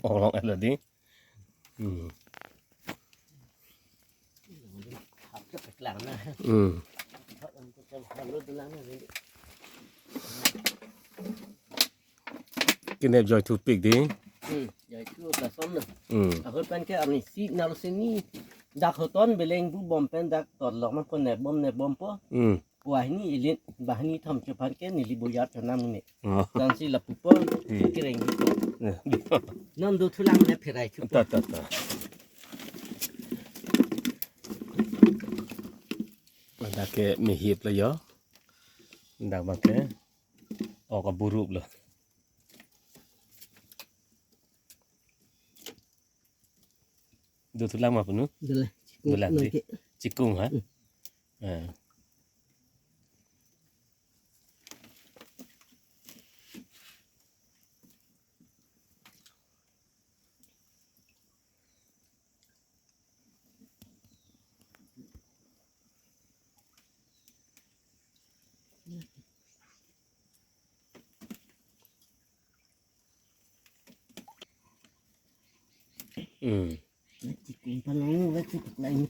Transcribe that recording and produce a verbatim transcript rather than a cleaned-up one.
Oklong elo di. Hmm. Hmm. Kenep joithu pik di. Hmm, joithu lason na. Hmm. Ahut pen ke arnisi naro sini dak hoton beleng bu bom pen dak torlok ma ko nep bom nep bom po. Hmm. Wahini ilin bahini thom chepan ke neli boyar chonam ne. Oh. Dan si lapu po Hmm. kereng gitu. Nah. Nondu thulang le pherai chupo. Ta, ta, ta. Ada ke mehip la yo. Dak bang ke. Oh, kaburup lo. Dothulang ma punu? Dole. Dole, Chikung di. Nangke. Chikung, ha? Hmm. Ah. Hmm. Chikung panang, chikung lain.